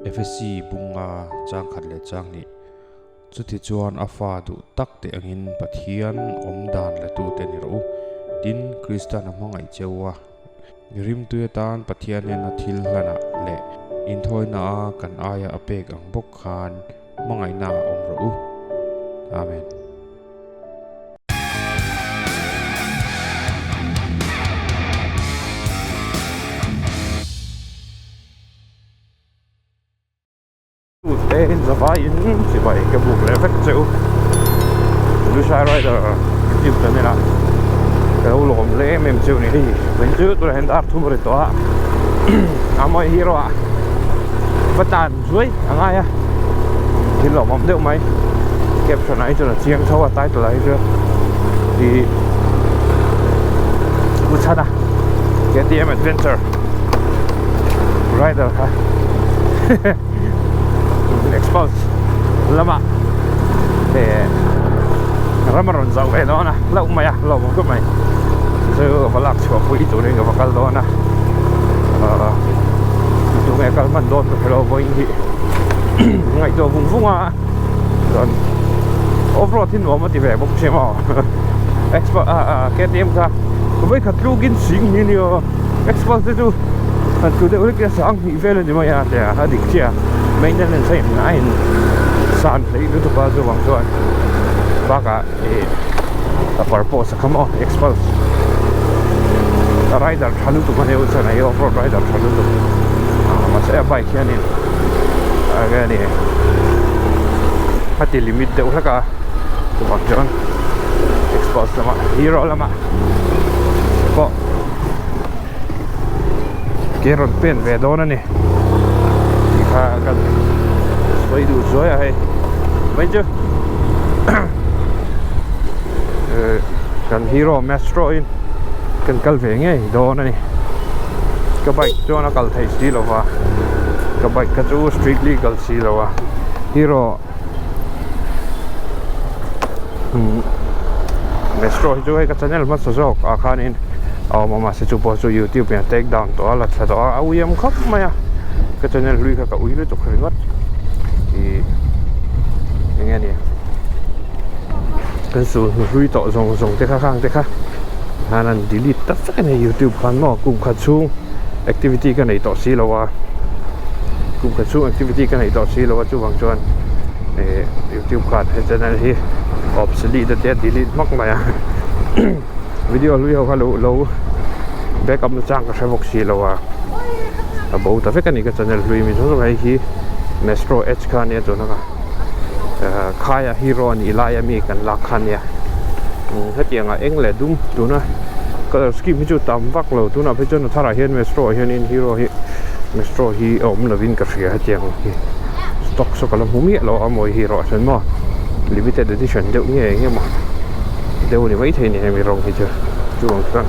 Efesi bunga chang khat leh chang hnih. Chutichuan a fa duh tak teh angin Pathian awm dan la tute ni rawh u. Tin, Kristan a hmangaih cheu a, rimtui atan Pathian hnena thil hlanah leh inthawina a kan aia a pek ang bawk khan hmangaihna ah awm rawh u. Amen. Te in zavai in chibai ka buk leh vek che u Lushai Rider YouTube channel ah ka lo lawm hle em em cheu ni hei vawiin chu tunah hian dar thum a ri tawh a a mawi hero ah va tan zuai a ngai a thil lawmawm deuh mai caption ah hi chuan a chiang tho a title ah hi chuan ih u chhana K_T_M adventure rider kha expose lamah eh ram a rawn zauh ve dawn a hlauh mai a hlauh khawp mai chu ka va lak chhuah pui turin ka va kal dawn a ahh tunge kal hman dawn ka hrelo vawiin hi ngaihtuah vung vung a chuan off road hi nuam a ti ve bawk si maw expert ah ah K_T_M kha vawikhat tlukin sing hi nia expert te chu han tlu deuh hlek a sang hnih vel a ni mai a tia a dik chiah a maintenance a in a in san hleih lutuk a chuvang chuan bakah ih a purpose a kha maw expert rider tha lutuk a nia chuan a off road rider tha lutuk ah mahse a bike hianin enge ni a ti limit deuh hlek a chuvang chuan expert lamah hero lamah pawh ke rawn pen ve dawn a ni tih kha kan sawi duh zuai a hei mai chu kan hero maestro in kan kal ve ngei dawn a ni ka bike chuan a kal thei si lo va ka bike kha chu street legal si lo a hero Maestro hi chu hei ka channel hmasa zawk ah khanin a awm a mahse chu pawh chu youtube in a take down tawh a la thla tawh a a uiam khawp mai a ka channel hlui kha ka ui lutuk ringawt ih eng nge ni kan sul hnu hlui tawh zawng zawng te kha khang te kha khan an delete ta vek a ni youtube khan maw kum khat chhung activity ka nei tawh si lo a kum khat chhung activity ka nei tawh si lo a chuvang chuan eh youtube khan he channel hi obsolete a tia delete hmak mai a video hlui ho kha lo lo back up na chang ka hre bawk si lo a a bo ta vek a ni ka channel hlui mi zawng zawng hei hi Maestro Edge kha ania tuna ka eh khaia hero a nih laia mi kan lak kha ania hetiang ah eng leh dum tuna colour scheme hi chu tam vak lo tunah phei chuan a tharah hian Maestro ah hianin hero hi Maestro hi a awm lovin ka hria hetiang hi stock saw ka la hmu miah lo a mawi hero ah chuan maw limited edition deuh nge eng emaw deuh a ni maithei a ni hemi rawng hi chu chu ang chuan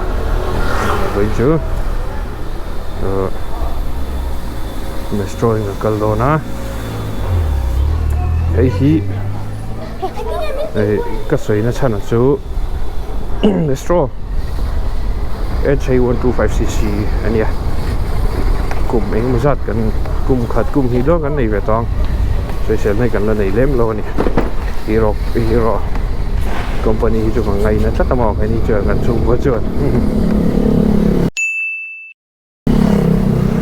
vawiin chu ahh Maestro in kan kal dawn a hei hi. Hei ka sawi na chhan chu Maestro H 125 cc a nia kum engemaw zat kan kum khat kum hnih dawn kan nei ve tawh ang sawisel mai kan la nei lem lo a ni hero hero company hi chu ka ngaina tlat a maw keini chuan kan chhungkua chuan.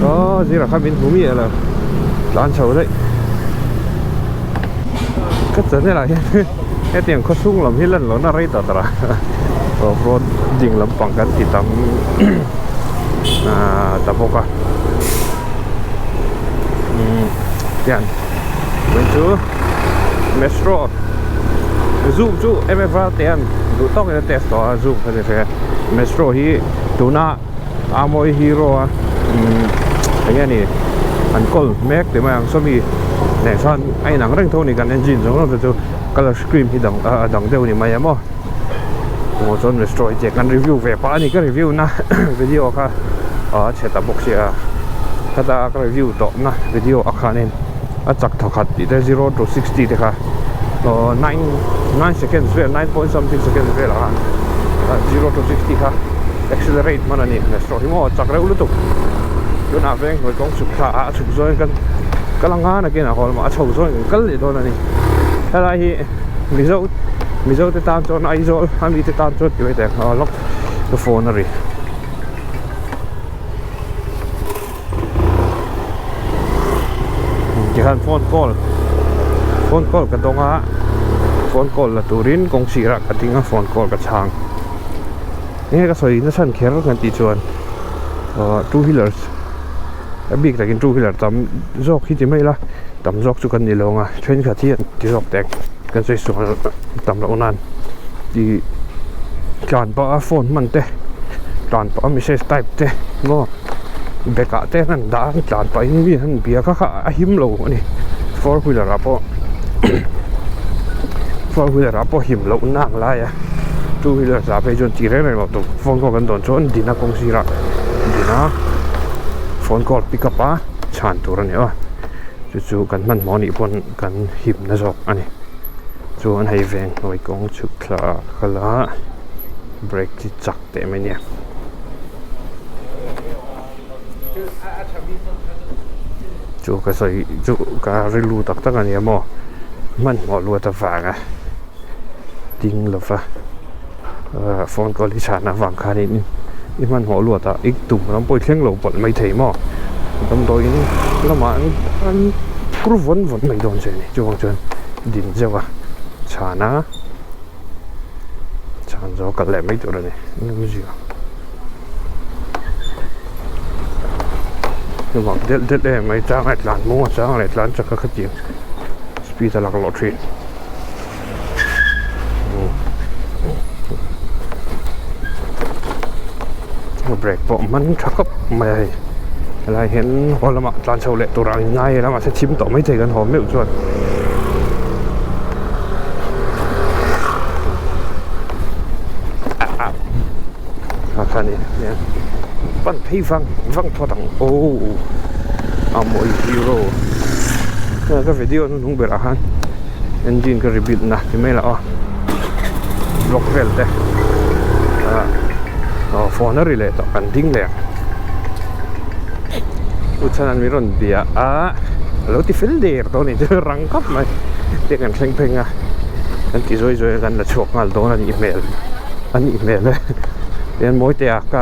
Aw zirah khan min hmu miah lo tlan chho daih ka channel ah hian hetiang khaw chhung lam hi lan lohna rei ta tawh a off road ding lampang kan ti tam ah ta bawk a umm hian vawiin chu metro zoom chu mf a te an duh tawkin a test tawh a zoom kha ni hre metro hi tuna. A mawi hero a umm eng nge ni an kawl mek tih mai ang sawmi nen chuan a inang reng tho a ni kan engine zawng zawng te chu colour screen hi dang a dang deuh a ni mai em aw maw chuan restaurant hi kan review ve pah a ni ka review na video kha a chhe ta bawk sia khata ka review tawh na video a khanin a chak thawkhat tih te zero to sixty te kha aw nine nine seconds vel nine point something seconds velah khan zero to sixty kha accelerate hman a ni restaurant hi maw chak reuh lutuk tunah veng hnuai kawng chhuk thla ah a chhuk zawng in kan. Kal ang a nakinah haw lamah a chho zawng in kan kal leh dawn a ni. Helai hi Mizo Mizo te tan chuan Aizawl a mite tan chuan ti mai teh ang aw lawk ka phone a ri. Tikhan phone call phone call ka dawng a phone call la turin kawng sirah ka ding a phone call ka chhang enge ka sawi nasa kher kan tih chuan ahh two wheelers a bik takin two wheeler tam zawk hi ti mai ila tam zawk chu kan ni lo ang a thenkhat hi an ti zawk teh kan sawi sual tam loh nan ih tlan pah a phone hman te tlan pah a message type te maw bag ah te an dah a tlan pah in mi an bia kha kha a him lo a ni four wheeler ah pawh four wheeler ah pawh him loh na ang lai a two wheeler ah phei chuan tih reng reng loh tur phone call kan dawn chuan dina kawng sirah dina phone call pick up a chhan tur a ni a chu chu kan hmanhmawh anih pawn kan himna zawk a ni chuan hei veng hnuai kawng chhuk thla ah ka kal a brake chi chak teh mai nia. Chu ka sawi chu ka rilru tak tak a ni a maw hmanhmawh luat avanga ding lova ahh phone call hi chhan avang khanin i hmanhmawh luat ah i tum ram pawh i thleng lo pawlh mai thei maw damdawiin lamah an kur vawn vawn mai dawn che a ni chuvang chuan din zeuh a chhan a. Chhan zawh kal leh mai tur a ni engzia mak delh delh em mai chang leh tlan mawng a chang leh tlan chak a khatiang speed a laklawh thin brake pawh man tha khawp mai a hei helai hian haw lamah tlan chho leh tur ang in ngai lamah se thim tawh maithei kan haw meuh chuan. Pan phei vang vang phawt ang aw a mawi hero ka video hnuhnung berah khan engine ka rebuild na ti mai lah aw block vel te ah phone a ri leh tawh kan ding leh ang u chhan an min rawn bia a a lo ti fel der tawh a ni chu rang khawp mai te kan thleng pheng a kan ti zawi zawi a kan la chhuak nghal dawn a nih hmel a nih hmel e tihian mawi te ah ka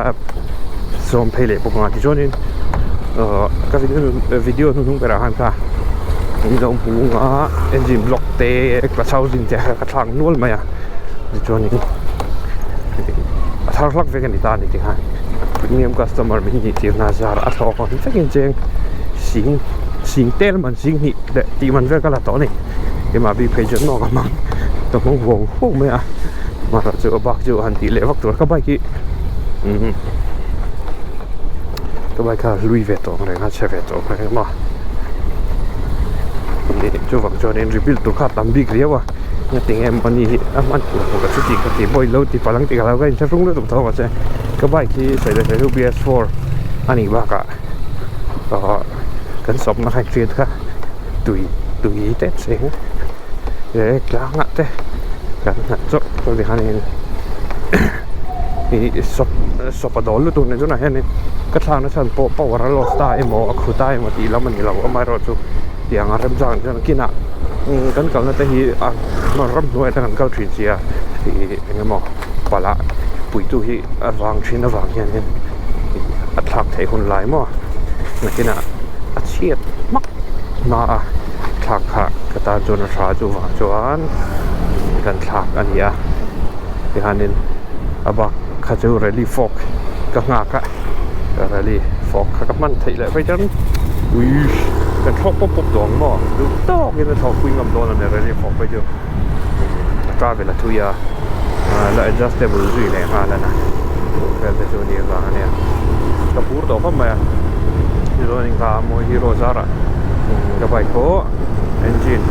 sawm phei leh bawk ang a tichuanin ahh ka video hnuhnung berah khan kha in lo hmu a engine block te clutch housing te kha ka thlak nual mai a tichuanin a thar hlak vek a ni ta a ni tikhan premium customer min nih tir na zar a thlawk ang vekin cheng sing sing tel man sing hnih leh tih man vel ka la tawh a ni keimah bik phei chuan nawk a hmang ka hmang huau huau mai a mahra chu a bak chu han tih leh vak tur ka bike hi umm ka bike kha hlui ve tawh ang reng a chhe ve tawh ang reng a chuvang chuanin rebuild tur kha a tam bik riau a ngatinge mawni hi a hman tur pawh ka chuti ka ti bawi lo ti palh ang tih ka lo ka inthlahrung lutuk tho mahse ka bike hi sawi leh sawi chu B S four a nih bakah ahh kan sawpna kha inhriat kha tui tui tep seng leh tlangah te kan nghat chawrh chawrh ni khanin ih sawp sawp a dawl lutuk nen tunah hianin ka thlakna chhan pawh power a loss ta emaw a khu ta emaw tih lam a ni lo amaherawhchu tiang a remchang chuan kinah kan kalna te hi a ramhnuai atang kan kal thin sia ih eng emaw palh ah puitu hi a vang thin avang hianin a thlak theih hun lai maw nakinah a chhiat hmak hma a thlak kha ka tan chuan a tha chuvang chuan kan thlak a ni a tihianin a bak kha chu rally fork ka nghak a rally fork kha ka hman theih leh phei chuan ui kan thlawk pawp pawp duh ang maw duh tawkin a thlawh pui ngam dawn a ni rally fork phei chu a travel a thui a la adjustable zui leh nghal a na vel te chu a nih avang a nia ka phur tawh khawp mai a tichuanin kha mawi hero zarah ka bike pawh engine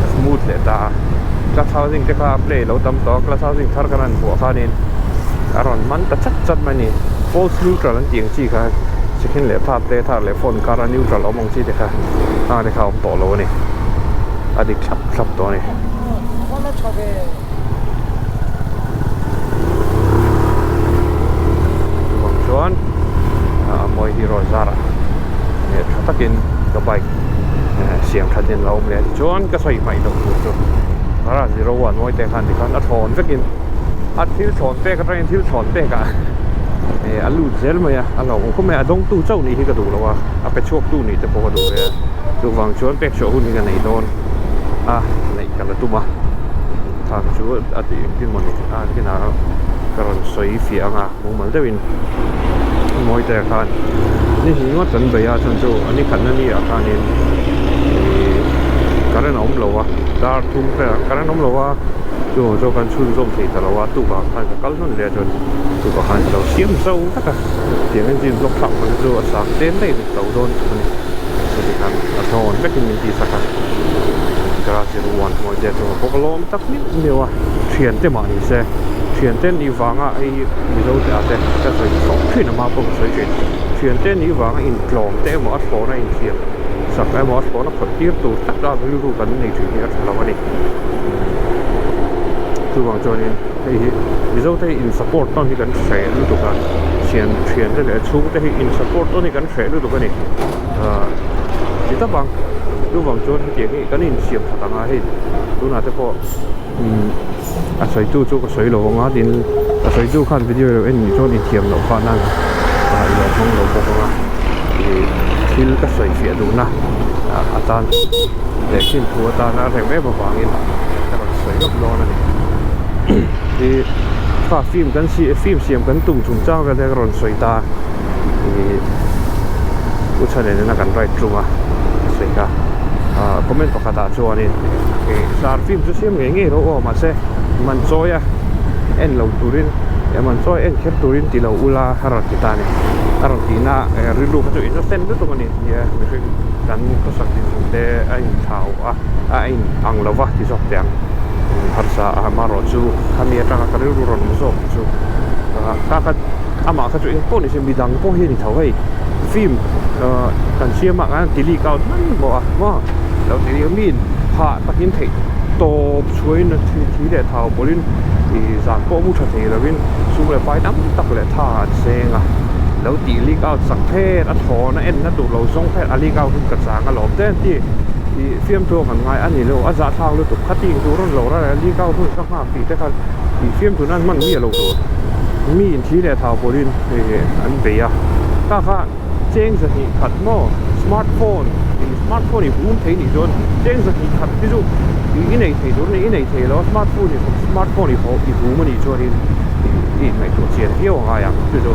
a smooth leh ta a clutch housing te kha a play lo tam tawh a clutch housing thar kan han vuah khanin a rawn man ta chat chat mai a ni false neutral an tih ang chi kha second leh third te third leh fourth kara neutral awm ang chi te kha hang te kha a awm tawh lo a ni a dik thlap thlap tawh a ni. Chuvang chuan a mawi hero zarah leh tha takin ka bike. Siam that in la awm leh a tichuan ka sawi hmaih loh tur chu garage 01 mawi te khan tikhan a thlawn vekin a thil thlawn pek atangin thil thlawn pekah a lut zel mai a a hlauhawm khawp mai a dawngtu chauh nih hi ka duh lo a a pe chhuaktu nih te pawh ka duh ve a chuvang chuan pek chhuah hun hi ka nei dawn a neih ka la tum a thak chu a tih engtin mawni a kinah ka rawn sawi fiah ang a mumal deuhin mawi te khan ni hnih ngawt an bei a chuan chu a ni khatna ni ah khanin ihh current a awm lo a dar thum velah current a awm lo a chuvang chuan kan chhunzawm thei ta lo a tukah khan ka kal hman leh a chuan tukah khan ka lo siam zo vek a tiang engine block thlak hman chu a sang tlem daih a ni lo dawn chu a ni chuti khan a thlawn vekin min tih sak a garage 01 mawi te chu a bawk lawm tak miau miau a thiante mah ni se thiante nih vanga hei mizo te ah te ka sawi tawh thin a hma pawh ka sawi thin thiante nih vanga intlawm te emaw a thlawna insiam sak emaw a thlawna phawt tir tur tak a rilru kan nei thin hi a tha lo a ni chuvang chuanin hei hi mizo te hi in support tawn hi kan hreh lutuk a thian thian te leh chhung te hi in support tawn hi kan hreh lutuk a ni ahh ti tawp ang chuvang chuan hetiang hi kan insiam that ang a hei tunah te pawh umm a sawitu chu ka sawi lo ang a tin a sawitu khan video lo en nih chuan inthiam loh khan a ah i lo hmang lo bawk ang a ih thil ka sawi fiah duhna atan leh khin thu atana a rem em avangin ka rawn sawi lawk dawn a ni ih kha film kan si film siam kan tum chungchang vel te ka rawn sawi ta ih u chhanena kan ride tum a sawi kha ah comment pakhatah chuanin ih sar film chu siam ngei ngei rawh aw mahse man chawi a en lo turin eh man chawi en kher turin ti lo ula a rawn ti ta a ni a rawn tihna eh rilru kha chu innocent lutuk a ni nia mihring kan khawsak dinhmun te a inthlau a a in ang lo va ti zawk teh ang harsa a amaherawh chu khami atanga ka rilru rawn awm zawk chu kha kha amah kha chu engpawh ni se midang pawh hi a ni tho hei film kan siam ah khan ti leak out hman bawk a maw lo ti leak mi phah takin theih tawp chhuahin a thi thi leh thau pawlhin ih zan pawh mu tha thei lovin sum leh pai tam tak leh tha an seng a lo ti leak out sak phet a thlawna en na tur lo zawng phet a leak out hun ka chang alawm te an ti ih fiamthu a kan ngai a ni lo a zahthlak lutuk khating tur a ni lo rara leak out hun ka nghak tih te khan ih fiamthu nan hman miah lo tur mi in thi leh thau pawlhin ih an bei a kha kha cheng zahnih khat maw smartphone ih smartphone i hum thei nih chuan cheng zahnih khat hi chu ih i nei thei tur a ni i nei thei lo a smartphone i smartphone i haw i hum a nih chuanin ih i inngaihtuah chian viau a ngai ang chu chu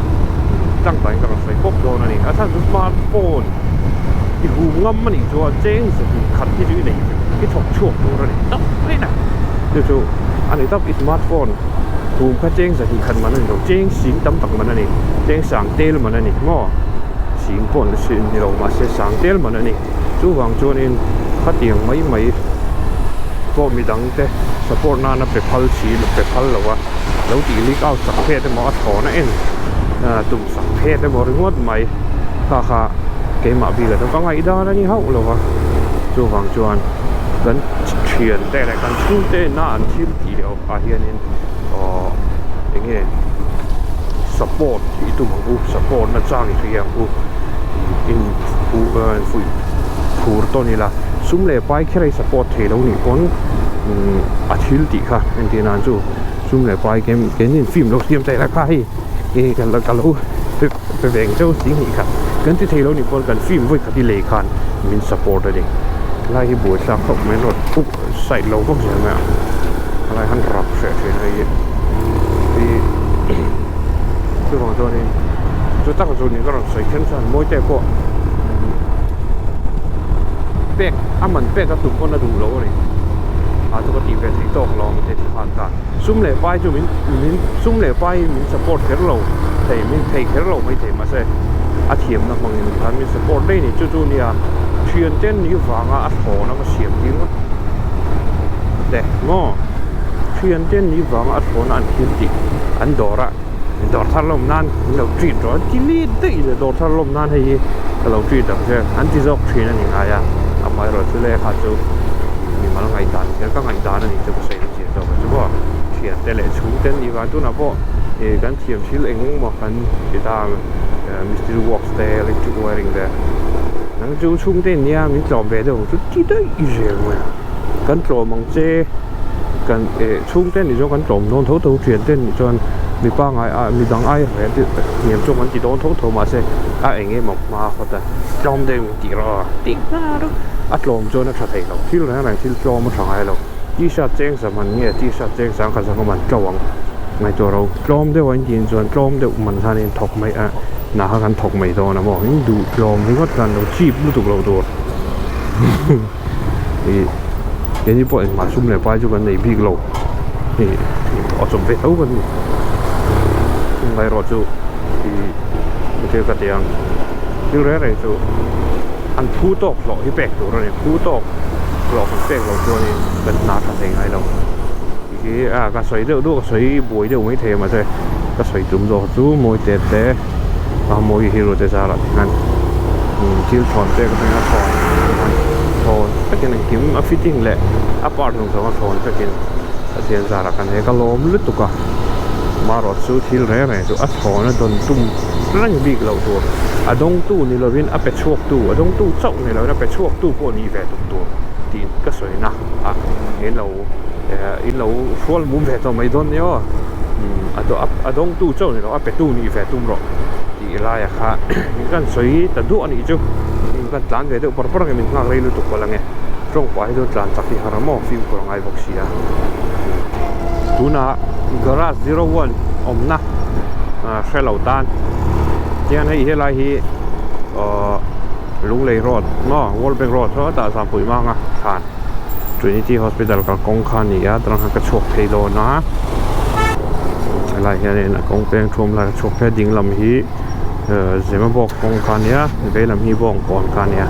tangtain ka rawn sawi pawp dawn a ni a chhan chu smartphone i hum ngam a nih chuan cheng zahnih khat hi chu i nei i thawk chhuak tur a ni tawp mai na chu chu a ni tawp i smartphone hum kha cheng zahnih khat man a ni lo cheng sing tam tak man a ni cheng sang tel man a ni maw sing pawh ni si ni lo mahse sang tel man a ni chuvang chuanin khatiang mai mai pawh midang te support nana pe phal si pe phal lo a lo tih leak out sak phet emaw a thlawna en tum sak phet emaw ringawt mai kha kha keimah bikah chuan ka ngaihdan a ni hauh lo va chuvang chuan kan thian te leh kan chhungte ina an thil tih leh ah hianin aww eng nge support i tum ang u support na chang i hria ang u in fuih phur tawn ila sum leh pai kher a i support thei lo nih pawn a thil tih kha entir nan chu sum leh pai kem keini film lo siam ta ila kha hei ih ka ka lo pe ve ang cheu si nih kha kan ti thei lo nih pawn kan film vawi khat i lei khan min support a ni helai hi buaithlak khawp mai a rawt side lo vak zel mai a helai han rap hreh thin hei hi ih chuvang chuanin chu tak chu ni ka rawn sawi then chuan mawite pawh pek a man pek a tum pawn a duh lo a ni a chu ka tih ve thei tawk lo ang te ti khan ka sum leh pai chu min min sum leh pai min support kher lo thei min thei kher lo maithei mahse a thiamna hmangin khan min support daih a ni chu chu nia thian te ni vanga a thlawn a va siam ding a te maw thian te ni vanga a thlawn a an thil tih an dawr a dawr thar lawm nan an lo treat rawh an ti lit daih le dawr thar lawm nan hei hi ka lo treat ang che an ti zawk thin a ni ngai a amaherawhchu lehkha chu mimal ngaihdan kher ka ngaihdan a ni chu ka sawi na chian zawk ang chu maw thian te leh chhung te an nih vang tunah pawh ih kan thiam thil eng emaw kan ti ta mistiri works te electric wiring te. Nang chu chhungte in nia min tlawm ve deuh ang chu ti daih zel mai a. Kan tlawm ang che kan eh chhungte nih chuan kan tlawm dawn tho tho thian te nih chuan mi pangai a mi dang ai reh hniam chu kan ti dawn tho tho mahse a eng emaw hma hawt a tlawm deuh in tih rawh a tih nghal a a tlawm chuan a tha thei lo thil reng reng thil tlawm a tha ngai lo t-shirt cheng za man nge t-shirt cheng sang khat zang a man tlo ang ngaihtuah ro tlawm deuh a in tih chuan tlawm deuh man khan in thawk mai a hna kha kan thawk mai dawn a maw in duh tlawm ringawt khan lo chip lutuk lo tur ih keini pawh engmah sum leh pai chu kan nei bik lo ih aw chawp ve tho kan ni amaherawhchu ih thil ka ti ang thil reng reng chu an phu tawk hlawh hi pek tur a ni phu tawk hlawh kan pek loh chuanin kan hna tha thei ngai lo hi a ka sawi deuh deuh ka sawi buai deuh mai thei a mahse ka sawi tum zawk chu mawi te te a mawi hero te zarah te khan thil thawn pek atanga thawn thawn takin engkim a fitting leh a part zawng zawng a thawn takin Pathian zarah kan he ka lawm lutuk a marawh chu thil reng reng chu a thawn a dawn tum reng bik loh tur a dawngtu ni lovin a pe chhuak tu a dawngtu chauh ni lovin a pe chhuak tu pawh nih ve tum tur tih ka sawi na a in lo in lo hrual mum ve tawh mai dawn nia aw a dawngtu chauh ni lo a pe tu nih ve tum rawh tih laia kha kan sawi ta duah a nih chu kan tlan ve deuh par par ang min nghak rei lutuk palh ang e tawng pah hi chuan tlan chak hi har a maw fimkhur a ngai bawk si a tunah garage 01 awmna hre lo tan tihian hei helai hi aww Lunglei road maw World Bank road sawtah Zampuih Manga thlan Trinity Hospital kalkawng kha a ni a atang khan ka chhuak phei dawn a helai hianin a kawng peng thum lai ka chhuak phei a ding lam hi Zemabawk kawng kha a nia vei lam hi Bawngkawn kha a nia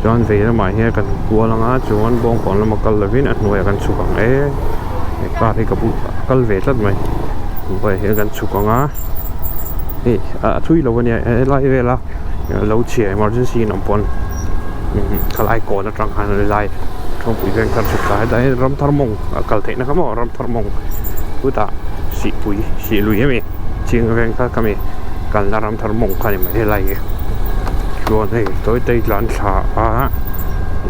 chuan vei lamah hian kan kual ang a chuan Bawngkawn lama kal lovin a hnuaiah kan chhuk ang e he car hi ka bu a kal ve tlat mai hnuaiah hian kan chhuk ang a hei a thui lo a nia helai vela lo chhia emergency in awm pawn khalai kawn atang khan helai thawngpui veng thar chhuk thla hetah hian ramthar mawng a kal theih na kha maw ramthar mawng chutah sihpui sih lui ami ching veng kha khami kalna ramthar mawng kha a ni mai helai hi chuan hei tawi te tlan thla a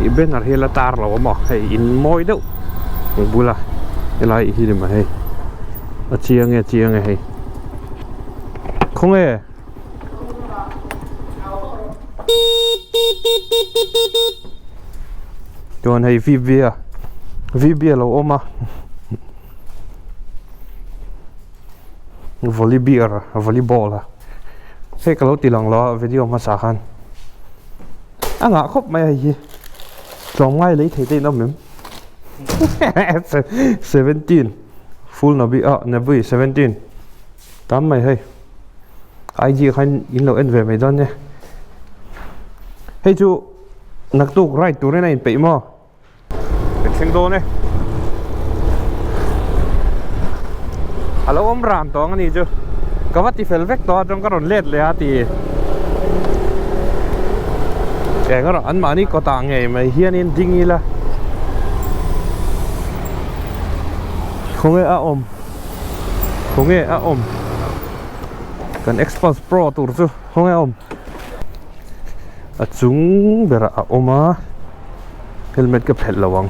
ih banner hi a la tar lo a maw hei in mawi deuh a bula helai hi ni mai hei a chiang e a chiang e hei khawnge. Chuan hei V B a V B a lo awm a volley beer volley ball a hei ka lo ti lang lo a video hmasa khan a ngah khawp mai a hei hi tlawmngai lei thei te in awm em 17 full nabi ah nabi 17. Tam mai hei IG khan in lo en ve mai dawn nia hei chu naktuk ride turin a inpeih maw kan thleng dawn e a lo awm ran tawh ang a ni chu ka va ti fel vek tawh a chuan ka rawn let leh a ti eng erawh an mahni kawtah ngei mai hianin ding ila khawnge a awm. Khawnge a awm kan Xpulse Pro tur chu khawnge a awm a chung berah a awm a helmet ka phelh lo ang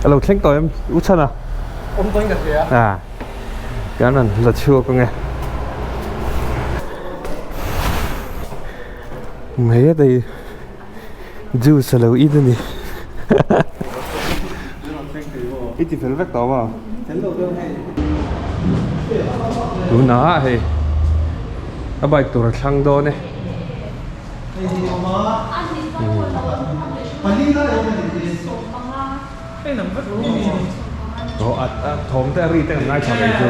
a lo thleng tawh em u chhan a a kan rawn la chhuak ange mai a tei. Juice a lo in a ni. I ti fel vek tawh maw? Tunah hei a bike tur a thlang dawn e. Aw a thawm te a ri te kan ngaithla mai chu.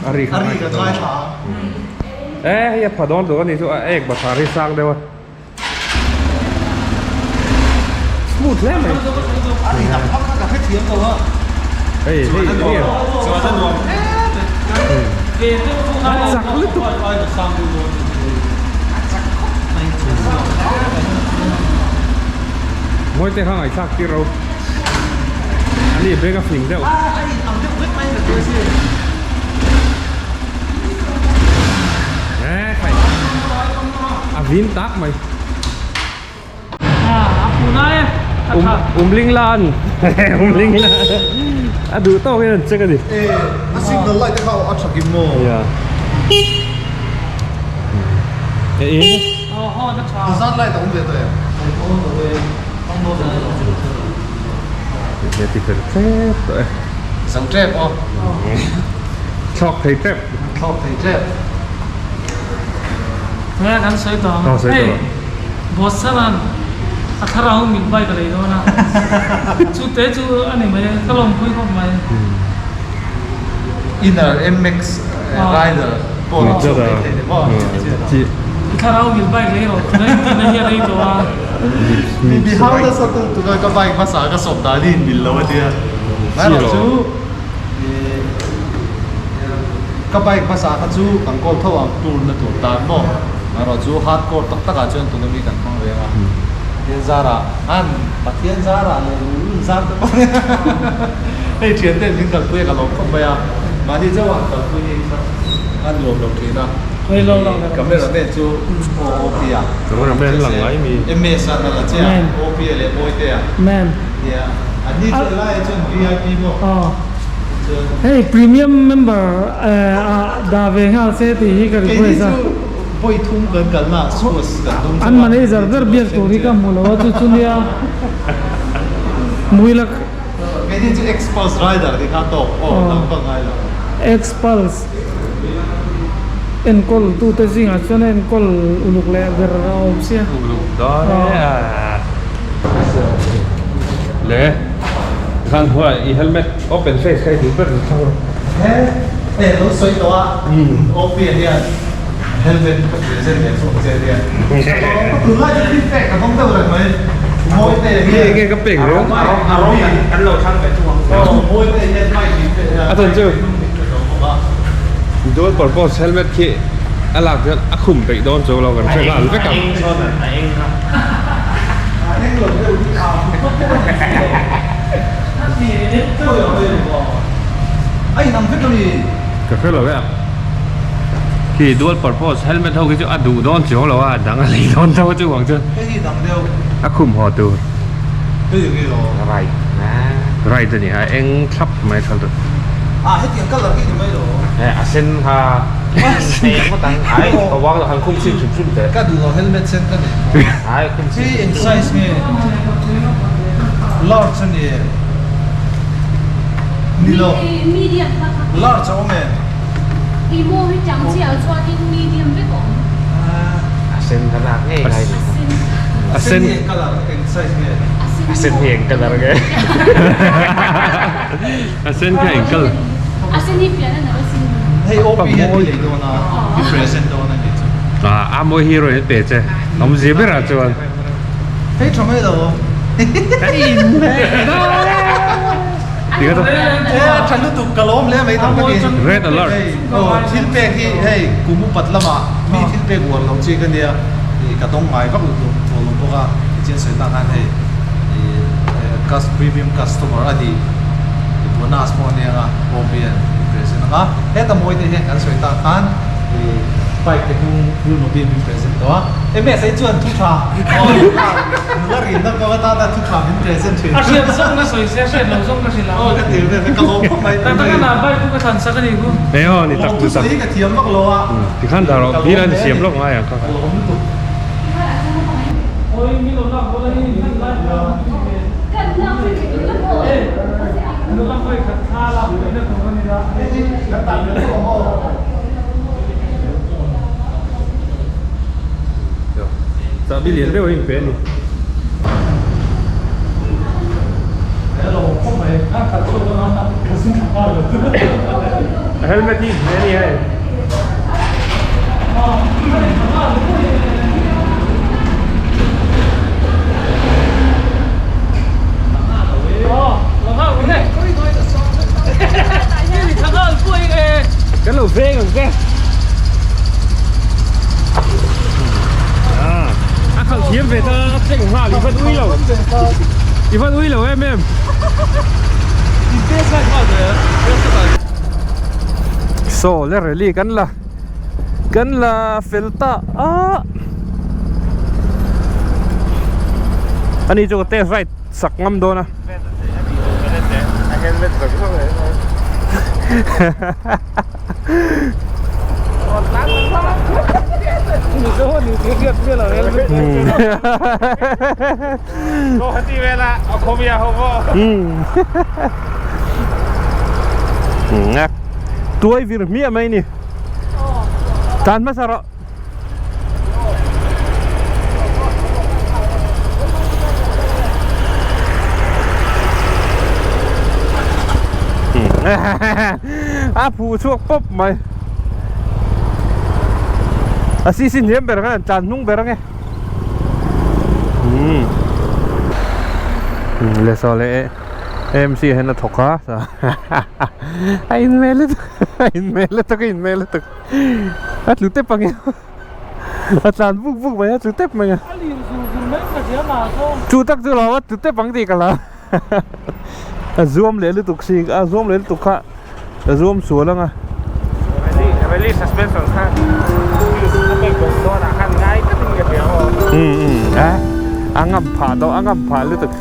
A ri kha ngaithla e hei a pha dawn tur a ni chu a ek bathlar hi sang deuh a smooth hle mai hei hei hei a chak lutuk mawi te kha ngaihthlak tir ro a ni beng a fing deuh. vin tak mai. Umling lan umling lan a duh tawk in an check a ni. A signal light te kha a tha kim maw? Yeah. E in. Hazard light a awm ve tawh em? He ti fel tep tawh e. Zo tep aw. Thlawk thei tep. Thlawk thei tep. Nge kan sawi tawh ang. Aw sawi tawh ang. Boss Salan a thlarau mit bike a lei dawn a. Chu te chu a ni mai ka lawmpui khawp mai. Inner MX rider pawh a chhuak mai thei ni maw? I thlarau mil bike lei rawh tuna in tihna hi a rei tawh a. Mi mi hau nasa tu tuna ka bike hmasa ka sawp dan hi in mil lo a tia. Maherawh chu Ka bike hmasa kha chu kan kawl tho ang tour na tur tan maw? Maherawh chu hardcore tak takah chuan tuna mi kan hmang reng a. Pathian zarah an Pathian zarah leh lulun zar te pawh hei thian ten min kalpui a ka lawm khawp mai a. Mahni chauh a han kalpui hi kha a nuam lo thin a. Camera man chu OP a. Camera man lang ngai mi. MS a na la che a OP a leh Mawite a. Man. Nia an ni chu helaiah chuan VIP maw? Hei premium member ah dah ve nghal se tih hi ka request a. Keini chu vawi thum kan kalna ah sports kan dawng chauh a. An manager ber biak tur hi ka hmu lo a chu chu nia Muilak. Keini chu Xpulse rider tih kha tawk aw dang vak ngai lo. Xpulse enkawl tute zingah chuan a enkawl uluk leh ber a awm sia. Uluk dawn e a. Le khan huai i helmet open face kha i duh ber thlang rawh. He e lo sawi tawh a OP ah hian helmet ka present leh chhuak che nia. Ka tunlai chu thil pek ka dawng deuh reng mai. Mawi te hian Enge ka pek reng. A rawng an lo thlang ve thung ang. Aw mawi te hian mic min pe a. A thlan chu dual purpose helmet khi a lak chuan a khum peih dawn chu lo kan hre nghal vek ang. A eng chuan a eng kha. Ka hre lo e a. Khi dual purpose helmet ho khi chu a duh dawn chiang lo a dang a lei dawn tho a chu vang chuan a khum haw tur. Right right a ni a eng thlap mai thal tur. He a sen kha Ka duh lo helmet sen ka nei maw? Hi eng size nge? Large a ni e. Ni lo. Medium kha kha. Large a awm e. I maw hi chang chiah chuanin medium vek a awm. A sen kha lak ngei ngai ni. A sen. A sen hi eng colour eng size nge? A sen hi eng colour nge? A sen kha eng colour? A sen hi pian a nalh a sin. Hei OP hian i lei dawn a, i present dawn a nih chu. A mawi hero in pe che. Awmzia berah chuan. Hei tha mai lo. A tha lutuk ka lawm hle mai tam takin. Red alert. Aw thil pek hi hei kum upat lamah mi thil pek uar lo chi ka nia ka dawng ngai vak lutuk tawh lo bawk a tichuan sawi tak khan hei premium customer a ni bonus pawh a nia nga home hian min present ang a heta mawi te hian kan sawi tak khan bike te hnung Runobi min present tawh a ms ai chuan thu tha nula rinna kawng atana thu tha min present thin A hriat zawng ka sawi se a hriat lo zawng ka hrilh ang. Aw ka tir vel ka lawm khawp mai Tak tak a bike chu ka thlan sak a ni ku. He aw ni tak tu tak. Lawm ka thiam vak lo a. Tikhan dah rawh bill an siam lawk ngai ang kha. Ka lawm lutuk. Awi mi lo lak bawk a hi hman lai Kan lak pui thei la maw? Nula hawi khat thla lak pui na tur a ni a. Ka tan vel tawh aw. Chahbi lian deuh a inpe a ni. A helmet hi inhmeh a ni hei. Kan lo veng ang che. A khalh thiam ve ta a tleng nghal i van ui lo. I van ui lo em em. Saw le rally kan la kan la fel ta a. Ani chu ka test ride sak ngam dawn a. Tuai vir hmiah mai ni. Tan hmasa rawh. A phu chhuak pawp mai a si si hniam ber khan tlan hnung ber ange le saw le AMC hian a thawk a a inhmel lutuk a inhmel lutuk a inhmel lutuk. A tlu tep ang e A tlan vuk vuk mai a tlu tep mai a. A lir zur zur mai ka hria mah saw. Chu tak chu lo a tlu tep ang tih ka la. A zuam leh lutuk si a zuam leh lutuk kha a zuam sual ang a. Rally suspension kha a pek bawk dawn ah khan ngai takin ka hria aw. Um um a a ngam phah tawh a ngam phah lutuk.